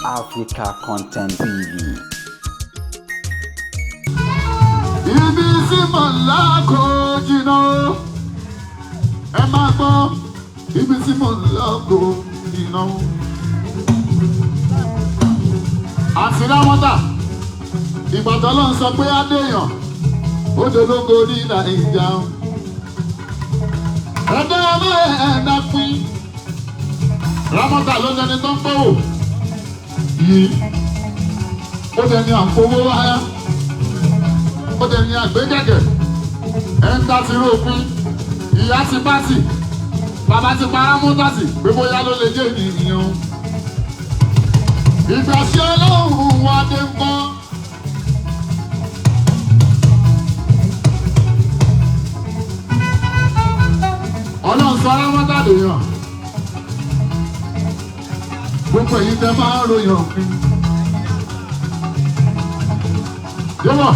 Africa Content TV. Ibi tí mò ń lọ kò jìnnà o. Ẹ máa gbọ́, ibi tí mò ń lọ kò jìnnà o. Àti Rámọ́tà, ìgbà tó ló ń sọ pé Adéyàn, ó dológo ní Nàìjà. Ẹ̀dá ọmọ ẹ̀dá pín. Rámọ́tà ló dẹni tó ń pọ̀wò. Yìí, ó dẹni àǹfowó wáyá, ó dẹ̀ ní àgbégẹ̀gẹ̀ ẹ̀ńtà ti rópin, ìyá ti bá tì, bàbá ti para mọ́tàtì pé bóyá ló lè jẹ́ ènìyàn. Ìgbà sí Ọlọ́run wa dé ń kọ́. Ọlọ́run sọ arámọ́tà lèèyàn. Gbogbo èyí tẹ máa ń ròyìn òpin. Yọ́bọ̀,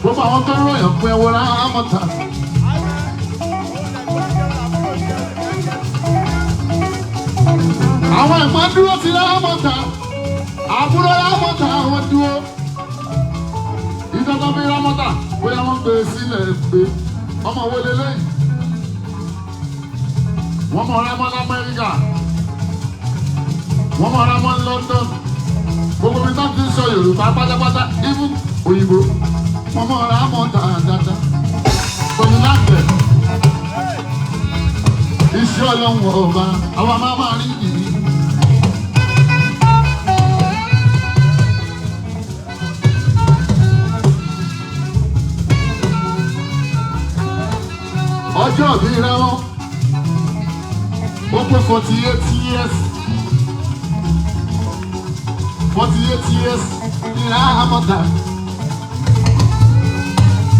gbogbo àwọn tó ń ròyìn pé ẹwọ rámọ́tà. Àwọn ẹ̀gbọ́n dúró ti rámọ́tà, àbúrò rámọ́tà àwọn dúró. Ìjọba bí rámọ́tà bóyá wọ́n gbé e sílẹ̀ pé ọmọ wo leléyìí. Wọ́n mọ̀ rámọ́ l'Amẹ́ríkà, wọ́n mọ̀ rámọ́ ní London. Gbogbo mi tó ti ń sọ Yorùbá pátápátá, even òyìnbó, wọ́n mọ̀ rámọ́tà dáadáa. Pẹ̀lú láǹtẹ̀. Iṣẹ́ Ọlọ́run ọba, àwa máa máa rí yìí. Ọjọ́ ìbí rẹ̀ wọ́n, ó pé 48 years. 48 years ní Rámọ́tà.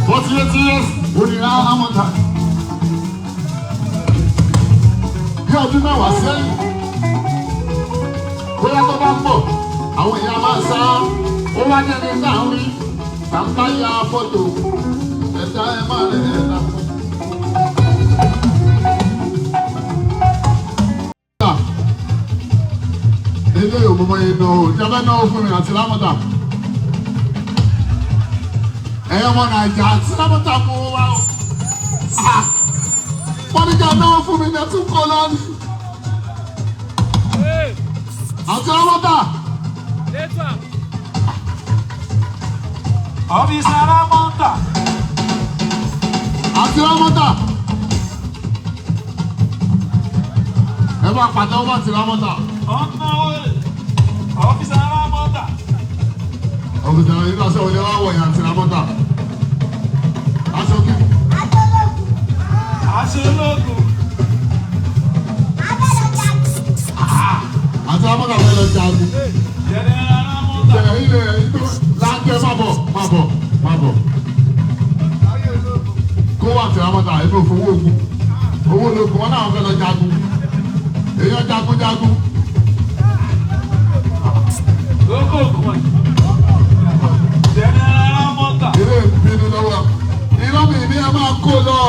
48 years ní Rámọ́tà. Bí ọdún 10 sẹ́yìn, bóyá tó bá ń bọ̀, àwọn èèyàn máa sá, ó wá ní ẹni náà rí, tàǹtà ya fọ́tò, ẹ̀dá ẹ̀ máa rẹ̀ ẹ̀ náà. Ilé òmùmọ̀ iná o, ìjọba náà fún mi àti Rámọ́tà. Ẹ̀yọ́ ọmọ Nàìjà àti Rámọ́tà mú wa o. Wọ́n ní ká náwó fún mi ní ẹtún kọ́ lọ́nìí. Àti Rámọ́tà. Ọ́fíìsì Rámọ́tà. Àti Rámọ́tà. Ẹ bá pàtẹ́wọ́ bá ti Rámọ́tà. Ọ̀nà ọ́fíìsì Rámọ́tà. Ọ̀gbìn àwọn ilé aṣọ òní wá wọ̀nyí àti Rámọ́tà. Aṣọ kí. Aṣọ ológun. Àti Rámọ́tà fẹ́ lọ jagun. Jẹnẹra Rámọ́tà. Bẹ̀rẹ̀ ilé ẹ̀yìn tó láńkẹ́ má bọ̀ má bọ̀ má bọ̀. Kó wà tí Rámọ́tà ẹ̀mí òfowó ogun. Owó ológun wọn náà fẹ́ lọ jagun. Èèyàn jagun jagun. Gógó ògùn. Jẹnẹra Rámọ́tà. Ilé ìbínú lọ́wọ́. Irọ́ mi ní ẹ máa kó lọ.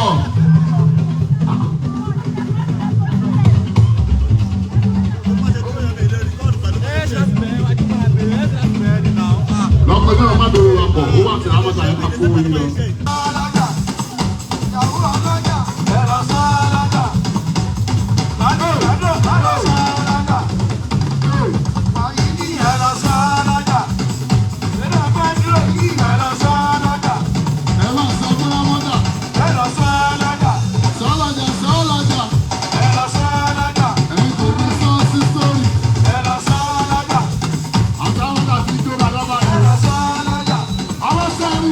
Lọ́kọ̀ náà má bẹ̀rù ọkọ̀, ó wà tí Rámọ́tà yẹn máa kó wọlé lọ. Ẹ máa sọ fún Rámọ́tà, sọ́lọ́jà sọ́lọ́jà, ẹ̀yin kò ní sọ sí sórí. Àti Rámọ́tà ti jó bàbá báyìí. Àwọn sẹ́rù.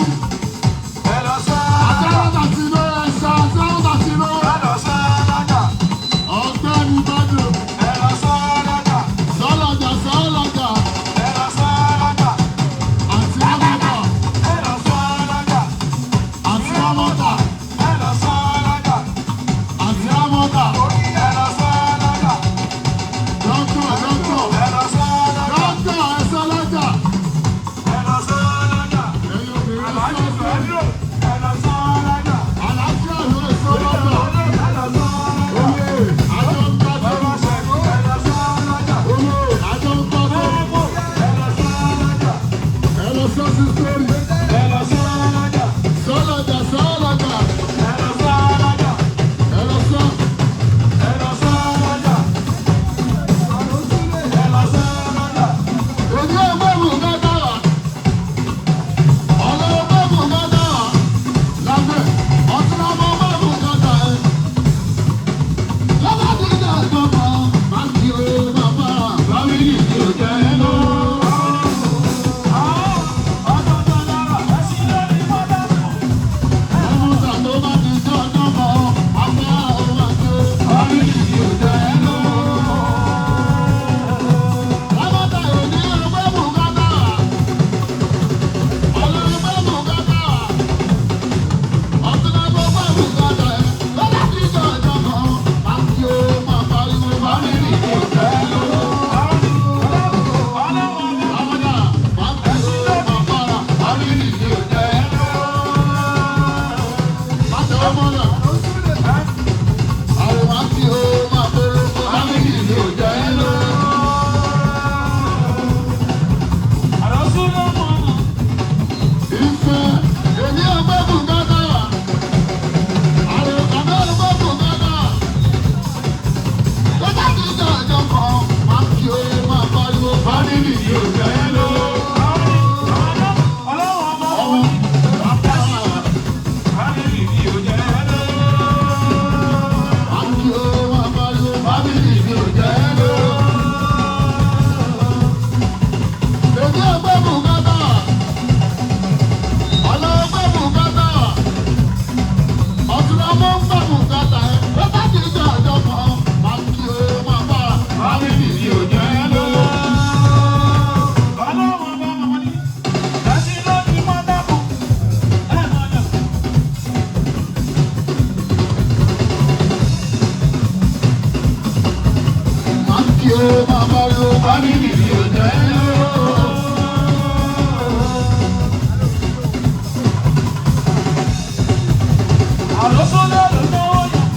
Yé máa pariwo fámìlì mi ò jẹ́ lọ. Àlọ́sọ́lẹ̀ ló náwó yẹn.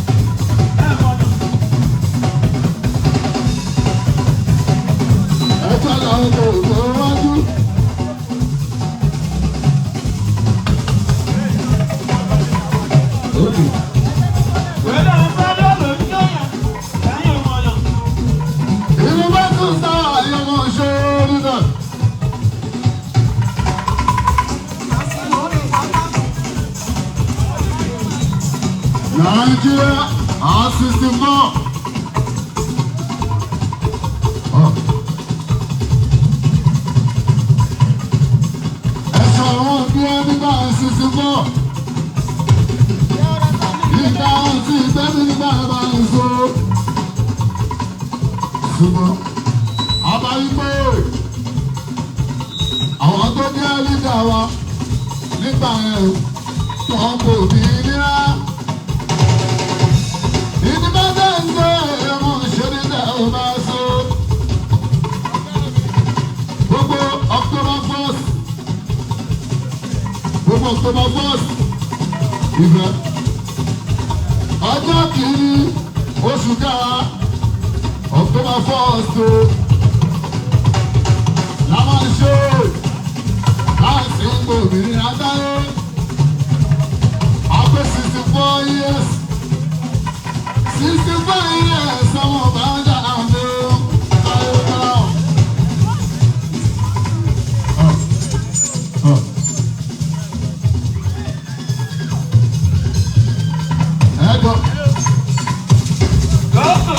Ẹ mọ̀nà. Ẹjọ́ lọ kò tó wájú. Wẹ́lẹ̀ sọ́lẹ̀ ló ń jó yẹn. Ẹ̀yin mọ̀nà. Ìlú bá tún sá àyẹ̀wò ṣòro náà. Nigeria are 64. Ẹ̀sọ́ àwọn bí ẹni bá 64. Ìgbà àti ìgbẹ́bí nígbà bá ń so. Ṣùgbọ́n àbáyé pé àwọn tó jẹ́ lídà wa nígbà yẹn wọn kò ní nira. Independence Day ọmọ ìṣeré ò máa so. Gbogbo October 1st, gbogbo October 1st, ìfẹ́. Ọjọ́ kìíní oṣù káà October 1st o. La máa ń ṣe láìsí gbòmìnira dáyé. Àpé 64 years. 64 years àwọn ọba ń jà àmì ayé náà. Ẹ̀gbọ́n. Gọ́ọ̀sì.